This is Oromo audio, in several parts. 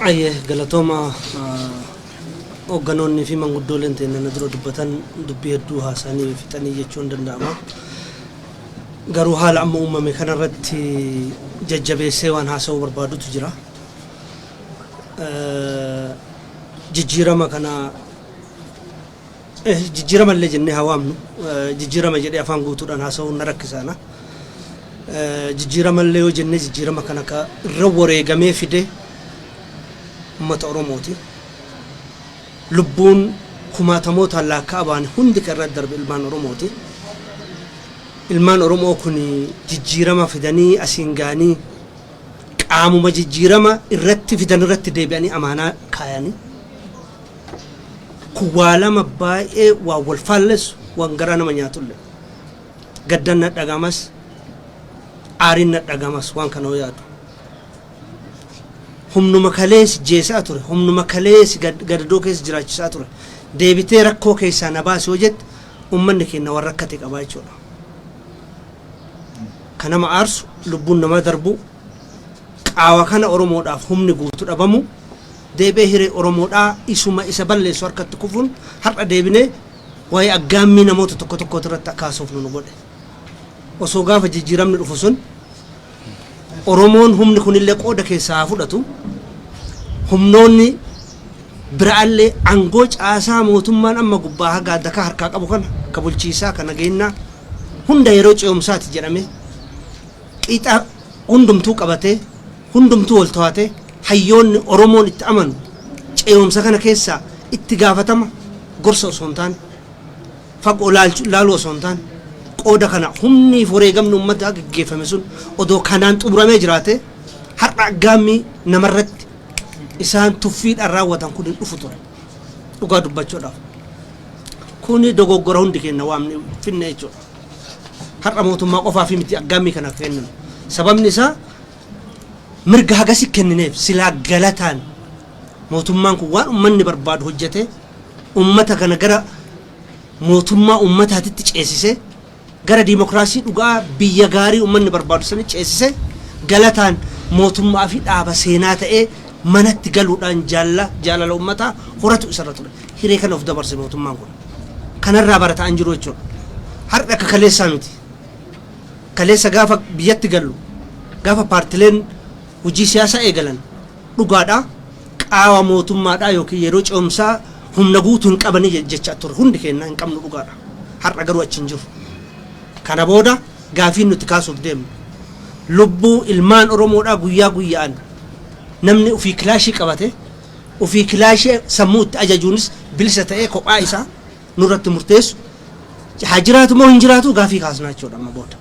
Ayyee, galatooma. Hoogganoonni fi manguddooleen teenya na dura dubbatan dubbii hedduu haasanii fixanii jechuun danda'ama. Garuu haala amma uumame kanarratti jajjabeessee waan haasa'uu barbaadutu jira. Jijjiirama kana jijjiirama illee jennee haa waamnu, jijjiirama jedhee afaan guutuudhaan haasa'uun na rakkisaana. Jijjiirama illee yoo jennee, jijjiirama kana ka irra wareegamee fide uummata Oromooti. Lubbuun kumaatamootaan lakkaa'aa ba'an hundi kan irratti darbe ilmaan Oromooti. Ilmaan Oromoo kun jijjiirama fidanii asiin ga'anii, qaamuma jijjiirama irratti fidan irratti deebi'anii amaanaa kaayanii, kun waa lama baay'ee waan wal faallessu, waan garaa nama nyaatullee. Gaddan na dhagamas, aariin na dhagamas waan kana yoo yaadu. Humnuma kalees jeesaa ture, humnuma kalees gadadoo keessa jiraachisaa ture, deebitee rakkoo keessaa na baase yoo jette, uummanni keenya waan rakkate qabaa jechuudha. Ka nama aarsu lubbuun namaa darbu, qaawa kana Oromoodhaaf humni guutu dhabamu, deebi'ee hiree Oromoodhaa isuma isa balleessu harkatti kufuun, har'a deebinee waa'ee aggaammii namoota tokko tokkooti irratti akka haasofnu nu godhe. Osoo gaafa jijjiiramni dhufu sun Oromoon humni kunillee qooda keessaa haa fudhatu, humnoonni biraallee aangoo caasaa mootummaan amma gubbaa haga dakaa harkaa qabu kana, ka bulchiisaa, ka nageenyaa hunda, yeroo ce'umsaati jedhame qixa hundumtuu qabatee, hundumtuu wal to'atee, hayyoonni Oromoon itti amanu ce'umsa kana keessaa itti gaafatama gorsa osoo hin taane, fagoo laaluu osoo hin taane, qooda kana humni wareegamni uummataa gaggeeffame sun odoo kanaan xumuramee jiraate, har'a aggaammii namarratti isaan tuffiidhaan raawwatan kun hin dhufu ture, dhugaa dubbachuudhaaf. Kuni dogoggora hundi keenya waamne finne jechuudha. Har'a mootummaa qofaaf miti aggaammii kana kenninu. Sababni isaa mirga hagasi kennineef. Silaa galataan mootummaan kun waan uummanni barbaadu hojjete, uummata kana gara mootummaa uummataatitti ceesise, gara diimokiraasii dhugaa biyya gaarii uummanni barbaadu sani ceesise, galataan mootummaa fi dhaaba seenaa ta'ee manatti galuudhaan jaalala uummataa horatu isarra ture. Hiree kana of dabarse mootummaan kun. Kanarraa barataa hin jiru jechuudha. Har'a akka kaleessaa miti. Kaleessa gaafa biyyatti gallu, gaafa paartileen hojii siyaasaa eegalan, dhugaadhaa qaawa mootummaadhaa yookiin yeroo ce'umsaa humna guutuu hin qabanii jechaa ture hundi keenya, hin qabnu, dhugaadha. Har'a garuu achi hin jiru. Kana booda gaafiin nuti kaasuuf deemnu, lubbuu ilmaan Oromoodhaa guyyaa guyyaan namni ofii kilaashii qabate, ofii kilaashii sammuu itti ajajuunis bilisa ta'ee kophaa isaa nurratti murteessu haa jiraatu moo hin jiraatu gaafii kaasnaa jechuudha amma booda.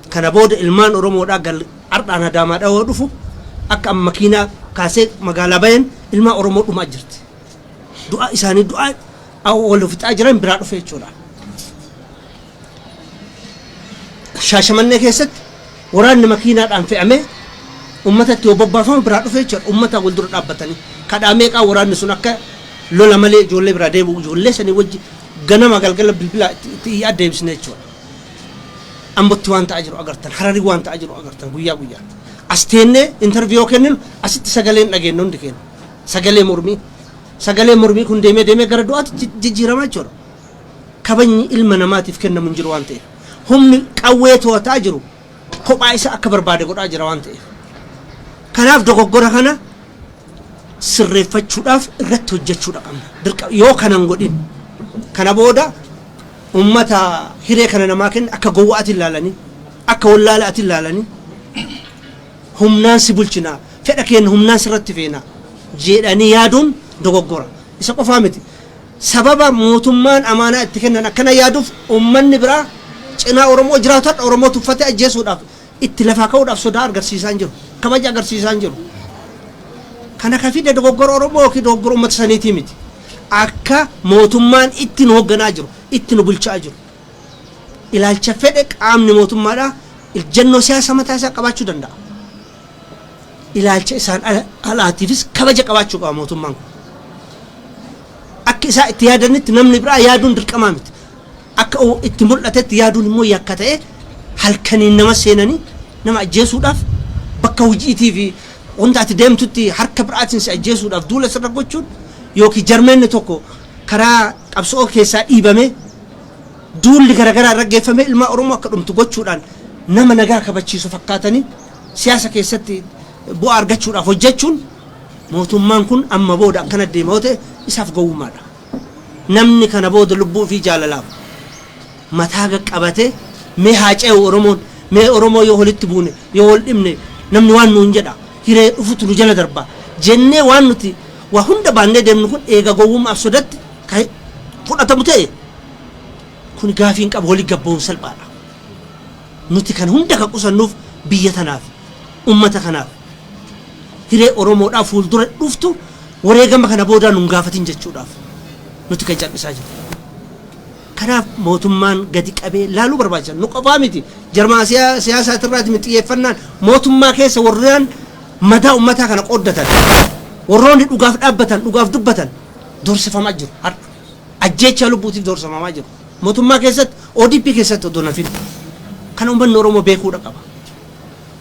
Kana booda ilmaan Oromoodhaa gal ardhaan Adaamaa dhawoo dhufu, akka amma makiinaa kaasee magaalaa bayan ilmaan Oromoo dhumaa jirti. Du'a isaanii du'a wal fixaa jiran biraa dhufe jechuudha. Shaashamannee keessatti waraanni makiinaadhaan fe'amee uummatatti yoo bobbaafamu biraa dhufe jechuudha. Uummata wal dura dhaabbatanii kadhaa meeqaa waraanni sun akka lola malee ijoollee biraa deebi'u, ijoollee sanii wajji ganama galgala bilbila itti iyyaa deebisne jechuudha. Ambotti waan ta'aa jiru agartan, Hararii waan ta'aa jiru agartan guyyaa guyyaa. As teennee interview kenninu, asitti sagaleen dhageenna hundi keenya. Sagalee mormii. Sagalee mormii kun deemee deemee gara du'aatti jijjiiramaa jechuudha. Kabajni ilma namaatiif kennamu hin jiru waan ta'eef. Humni qawwee to'ataa jiru kophaa isaa akka barbaade godhaa jira waan ta'eef. Kanaaf dogoggora kana sirreeffachuudhaaf irratti hojjechuudha qabna. Yoo kanan godhin, kana booda ummata hiree kana namaa kenne akka gowwaatiin ilaalanii, akka wallaalaatiin ilaalanii, humnaan si bulchinaa, fedha keenya humnaan sirratti feena jedhanii yaaduun dogoggora. Isa qofaa miti. Sababa mootummaan amaanaa itti kennan akkana yaaduuf, uummanni biraa cinaa Oromoo jiraatu har'a Oromoo tuffatee ajjeesuudhaaf itti lafaa ka'uudhaaf sodaa agarsiisaa hin jiru. Kabaja agarsiisaa hin jiru. Kana ka fide dogoggora Oromoo yookiin dogoggora uummata saniitii miti. Akka mootummaan itti nu hoogganaa jiru, itti nu bulchaa jiru. Ilaalcha fedhe qaamni mootummaadhaa ejjennoo siyaasa mataa isaa qabaachuu danda'a. Ilaalcha isaan alaatiifis kabaja qabaachuu qaba mootummaan kun. Akka isaa itti yaadanitti namni biraa yaaduun dirqamaa miti. Akka itti mul'atetti yaaduun immoo yakka ta'e, halkaniin nama seenanii nama ajjeesuudhaaf, bakka hojiitii fi Wanta ati deemtutti harka biraatiin si ajjeesuudhaaf duula sirra gochuun, yookiin jarmeenni tokko karaa qabsoo keessaa dhiibame, duulli garaagaraa irra geeffame, ilmaa Oromoo akka dhumtu gochuudhaan nama nagaa kabachiisu fakkaatanii siyaasa keessatti bu'aa argachuudhaaf hojjechuun, mootummaan kun amma booda akkana deema yoo ta'e isaaf gowwummaadha. Namni kana booda lubbuu fi jaalalaaf mataa qaqqabatee, mee haa ce'u Oromoon, mee Oromoo yoo walitti buune, yoo wal dhibne, namni waan nuun jedha, hiree dhufutu nu jala darba jennee waan nuti waa hunda baannee deemnu kun eega gowwummaaf sodatti kan fudhatamu ta'e, kun gaafii hin qabu, walii gabboon salphaadha. Nuti kan hunda kan qusannuuf biyya tanaaf, ummata kanaaf, hiree Oromoodhaaf fuuldura dhuftu wareegama kana boodaa nun gaafatin jechuudhaaf nuti kan cal'isaa jiru. Kanaaf mootummaan gadi qabee laaluu barbaachisa. Nu qofaa miti. Jarmaa siyaasaatirraati miti xiyyeeffannaan, mootummaa keessa warreen madaa ummataa kana qooddatan, warroonni dhugaaf dhaabbatan, dhugaaf dubbatan doorsifamaa jiru har'a. Ajjeechaa lubbuutiif doorsifamaa jiru. Mootummaa keessatti, ODP keessatti odoo nafin. Kana uummanni Oromoo beekuudha qaba.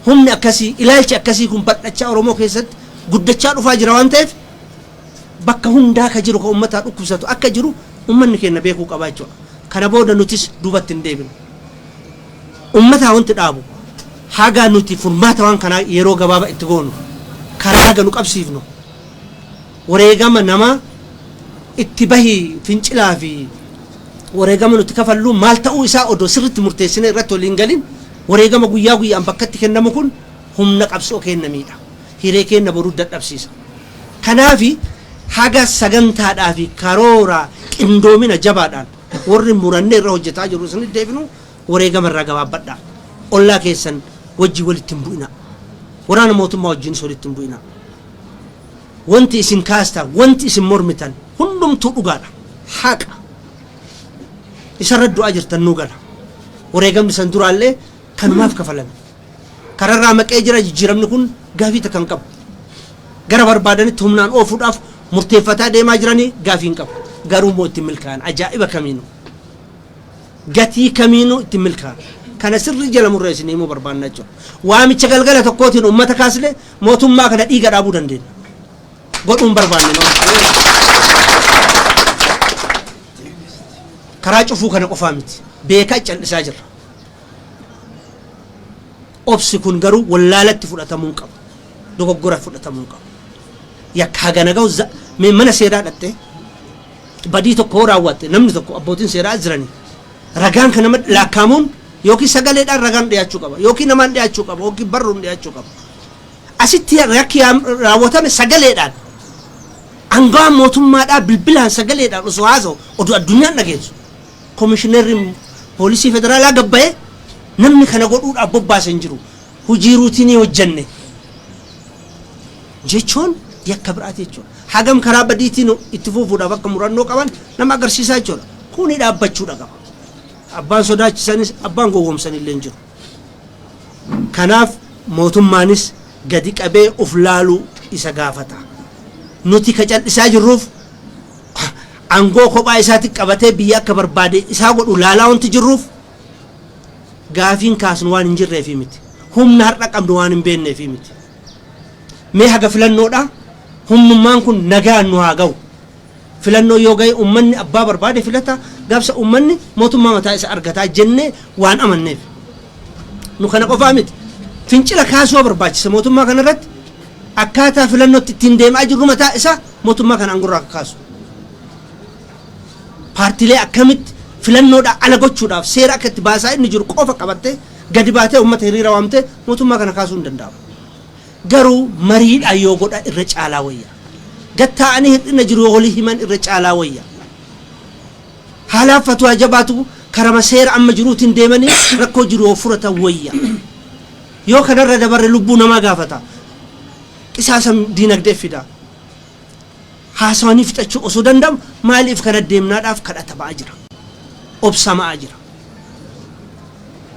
Humni akkasii, ilaalchi akkasii kun bal'achaa Oromoo keessatti guddachaa dhufaa jira waan ta'eef, bakka hundaa ka jiru ka uummataa dhukkubsatu akka jiru uummanni keenya beekuu qaba jechuudha. Kana booda nutis duubatti hin deebinu. Uummataa wanti dhaabu, haga nuti furmaata waan kanaa yeroo gabaabaa itti goonu, karaa haga nu qabsiifnu, wareegama namaa itti bahii fincilaa fi wareegama nuti kafallu maal ta'uu isaa odoo sirritti murteessine irratti waliin galin, wareegama guyyaa guyyaan bakkatti kennamu kun humna qabsoo kenna miidha. Hiree kenna boruu dadhabsiisa. Kanaafi haga sagantaadhaa fi karoora qindoomina jabaadhaan warri murannee irra hojjetaa jiru isin deebinu, wareegama irraa gabaabbadhaa. Ollaa keessan wajjin walitti hin bu'ina. Waraana mootummaa wajjinis walitti hin bu'ina. Wanti isin kaastan, wanti isin mormitan hundumtuu dhugaadha. Haqa. Isarra du'aa jirtan nuu gala. Wareegamni san duraallee kanumaaf kafalame. Kararraa maqee jira jijjiiramni kun gaafii takka hin qabu. Gara barbaadanitti humnaan oofuudhaaf murteeffataa deemaa jiranii gaafii hin qabu. Garuu immoo ittiin milkaa'an ajaa'iba kamiinuu. Gatii kamiinuu ittiin milkaa'an. Kana sirrii jala murree isin himuu barbaanna jechuudha. Waamicha galgala tokkootiin uummata kaasne mootummaa kana dhiiga dhaabuu dandeenya. Godhuun barbaanne nama. Karaa cufuu kana qofaa miti. Beekaa cal'isaa jirra. Obsi kun garuu wallaalatti fudhatamuu hin qabu. Dogoggora fudhatamuu hin qabu. Yakka hagana gahu mee mana seeraa dhattee badii tokko yoo raawwatte, namni tokko, abbootiin seeraa as jiranii, ragaan kan nama laakkaamuun yookiin sagaleedhaan ragaan dhiyaachuu qaba, yookiin namaan dhiyaachuu qaba, yookiin barruun dhiyaachuu qaba. Asitti yakki raawwatame sagaleedhaan aangawaan mootummaadhaa bilbilaan sagaleedhaan osoo haasa'u, oduu addunyaan dhageessu, komishineerri poolisii federaalaa gabbayee namni kana godhuudhaaf bobbaase hin jiru, hojii routine hojjenne jechuun yakka biraati jechuudha. Hagam karaa badiitiin itti fufuudhaaf akka murannoo qaban nama agarsiisaa jechuudha. Kuni dhaabbachuudha qaba. Abbaan sodaachisanis abbaan gowwoomsan illee hin jiru. Kanaaf mootummaanis gadi qabee of laaluu isa gaafata. Nuti ka cal'isaa jirruuf aangoo kophaa isaatti qabatee biyya akka barbaade isaa godhu laalaa wanti jirruuf gaafiin kaasnu waan hin jirreefi miti. Humna har'a qabnu waan hin beekneefi miti. Mee haga filannoodha humnummaan kun nagaan nu haa ga'u. Filannoo yoo ga'e uummanni abbaa barbaade filata, gaafsa uummanni mootummaa mataa isa argataa jennee waan amanneef. Nu kana qofaa miti. Fincila kaasuu barbaachisa mootummaa kanarratti, akkaataa filannootti ittiin deemaa jirru mataa isaa mootummaa kana aangorraa kaasu. Paartiilee akkamitti filannoodhaa ala gochuudhaaf seera akka itti baasaa inni jiru qofa qabattee gadi baatee uummata hiriira waamtee mootummaa kana kaasuu hin danda'amu. Garuu mariidhaan yoo godha irra caalaa wayya. Gattaa'anii hir'ina jiru yoo walii himan irra caalaa wayya. Haalaaf fatwaa jabaatu karama seera amma jiruutiin deemanii rakkoo jiru yoo furatan wayya. Yoo kanarra dabarre lubbuu namaa gaafata. Qisaasa diinagdee fida. Haasawanii fixachuu osoo danda'amu maaliif kana deemnaadhaaf kadhatamaa jira. Obsamaa jira.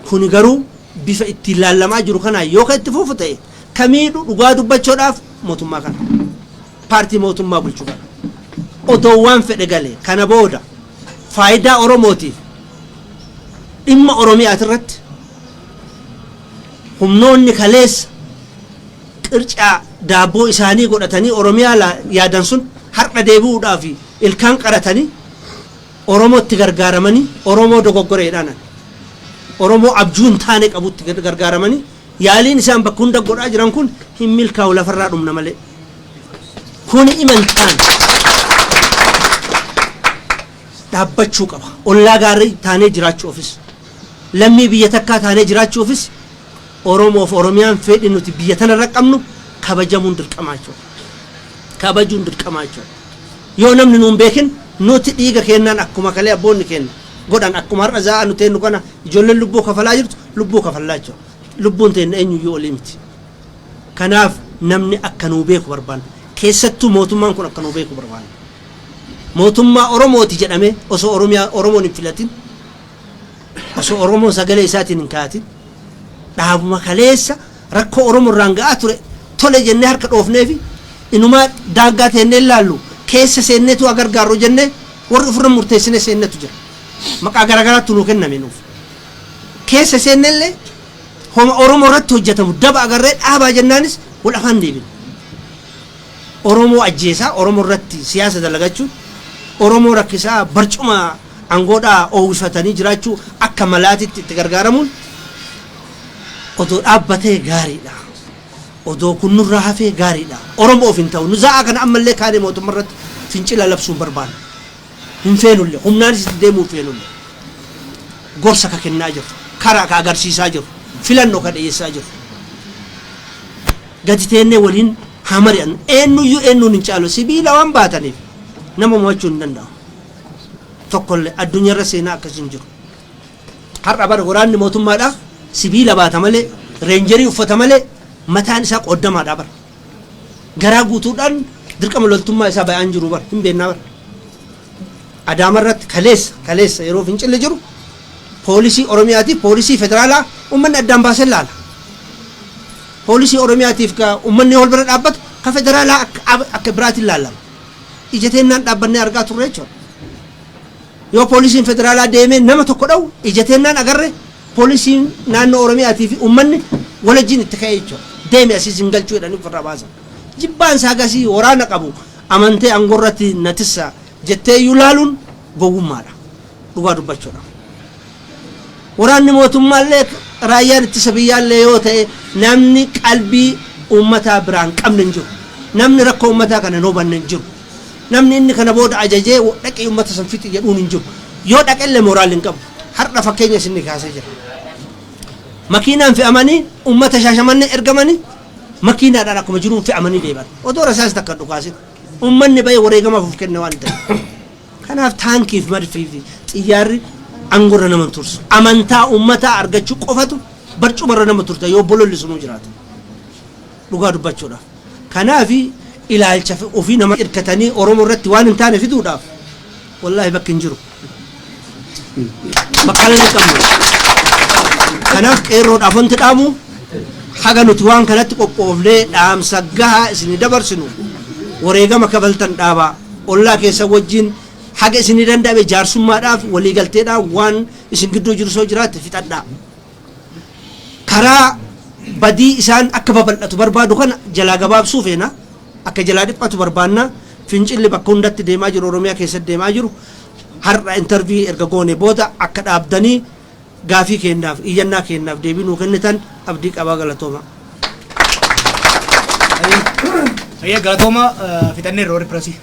Kuni garuu bifa ittiin laallamaa jiru kanaan yoo kan itti fufu ta'e, kamiidhu dhugaa dubbachuudhaaf mootummaa kana. Paartii mootummaa bulchu kana. Otoo waan fedhe galee kana booda faayidaa Oromootiif dhimma Oromiyaati irratti humnoonni kaleessa qircaa Daabboo isaanii godhatanii Oromiyaa yaadan sun har'a deebi'uudhaaf ilkaan qaratanii Oromootti gargaaramanii, Oromoo dogoggoreedhaan, Oromoo abjuu hin taane qabutti gargaaramanii yaaliin isaan bakka hunda godhaa jiran kun hin milkaa'u, lafarraa dhumna malee. Kuni imantaan dhaabbachuu qaba. Ollaa gaarii taanee jiraachuufis, lammii biyya takkaa taanee jiraachuufis, Oromoof Oromiyaan fedhi nuti biyya tanarra qabnu kabajamuun dirqamaa jechuudha. Kabajuun dirqamaa jechuudha. Yoo namni nuun beekin, nuti dhiiga kennaan akkuma kalee abboonni kenna godhan, akkuma har'a za'a nu teennu kana ijoolleen lubbuu kafalaa jirtu, lubbuu kafallaa jechuudha. Lubbuun teenna eenyuyyuu olii miti. Kanaaf namni akka nuu beeku barbaanna. Keessattuu mootummaan kun akka nuu beeku barbaanna. Mootummaa Oromooti jedhamee osoo Oromiyaa Oromoon hin filatin, osoo Oromoon sagalee isaatiin hin kaatin, dhaabuma kaleessa rakkoo Oromoo irraan ga'aa ture tole jennee harka dhoofnee fi inumaa daangaa teennee ilaallu keessa seenneetu haa gargaarru jennee warri ofirra murteessinee seennetu jira. Maqaa garaagaraatti nuu kenname nuuf. Keessa seennellee homa Oromoo irratti hojjetamu daba agarree dhaabaa jennaanis wal afaan deebine. Oromoo ajjeesaa, Oromoo irratti siyaasa dalagachuun, Oromoo rakkisaa barcuma aangoodhaa oowwifatanii jiraachuu akka malaatitti itti gargaaramuun odoo dhaabbatee gaariidha. Odoo kun nurraa hafee gaariidha. Oromoof hin ta'u. Nu za'aa kana ammallee kaanee mootummaa irratti fincila labsuun barbaanna. Hin feenullee, humnaanis itti deemuu hin feenullee. Gorsa ka kennaa jiru, karaa ka agarsiisaa jiru, filannoo ka dhiyeessaa jiru. Gadi teennee waliin haa mari'annu. Eenyuyyuu eenyuun hin caalu. Sibiila waan baataniif nama mo'achuu hin danda'u. Tokkollee addunyaarra seenaa akkasii hin jiru. Har'a bara waraanni mootummaadhaa sibiila baata malee, reenjerii uffata malee, mataan isaa qooddamaadha bara. Garaa guutuudhaan dirqama loltummaa isaa bayaan jiru bara, hin beennaa bara. Adaama irratti kaleessa yeroo fincilli jiru poolisii Oromiyaatiif poolisii federaalaa uummanni addaan baasee laala. Poolisii Oromiyaatiif ka uummanni wal bira dhaabbatu, ka federaalaa akka biraatiin laalama. Ija teennaan dhaabbannee argaa turre jechuudha. Yoo poolisiin federaalaa deemee nama tokko dha'u ija teennaan agarre, poolisiin naannoo Oromiyaatii fi uummanni walajjiin itti ka'ee jechuudha. Deeme asiis hin galchuu jedhanii ofirraa baasan. Jibbaan isaa gasii waraana qabu amantee aangorratti natissa jettee iyyuu laaluun gowwummaadha. Dhugaa dubbachuudha. Waraanni mootummaallee, raayyaan ittisa biyyaallee yoo ta'e, namni qalbii uummataa biraan qabne hin jiru. Namni rakkoo uummataa kana hin hubanne hin jiru. Namni inni kana booda ajajee dhaqii uummata san fixi jedhuun hin jiru. Yoo dhaqellee mooraalli hin qabu. Har'a fakkeenya isin kaasee jira. Makiinaan fe'amanii uummata Shaashamannee ergamanii makiinaadhaan akkuma jiruun fe'amanii deeman. Odoo rasaas takka dhukaasin. Uummanni bahee wareegamaaf of kenne waan ta'eef. Kanaaf taankiif madfii fi xiyyaarri aangorra nama tursu. Amantaa uummataa argachuu qofatu barcumarra nama turta yoo bololli sunuu jiraata. Dhugaa dubbachuudhaaf. Kanaaf ilaalcha ofii nama hirkatanii Oromoo irratti waan hin taane fiduudhaaf wallaahi bakki hin jiru. Bakka illee qabnu. Kanaaf qeerroodhaaf wanti dhaamu, haga nuti waan kanatti qophoofnee dhaamsa gahaa isinii dabarsinu, wareegama kafaltan dhaabaa. Ollaa keessa wajjin haga isinii danda'ame jaarsummaadhaaf waliigalteedhaan waan isin gidduu jiru soo jiraatte fixadhaa. Karaa badii isaan akka babal'atu barbaadu kana jalaa gabaabsuu feena, akka jalaa dhiphatu barbaanna. Fincilli bakka hundatti deemaa jiru, Oromiyaa keessatti deemaa jiru, har'a interview erga goone booda akka dhaabdanii gaafii kennaaf iyyannaa kennaaf deebii nuu kennitan abdii qabaa. Galatooma. Ayya, galatooma, fixanneerra warri pirasii.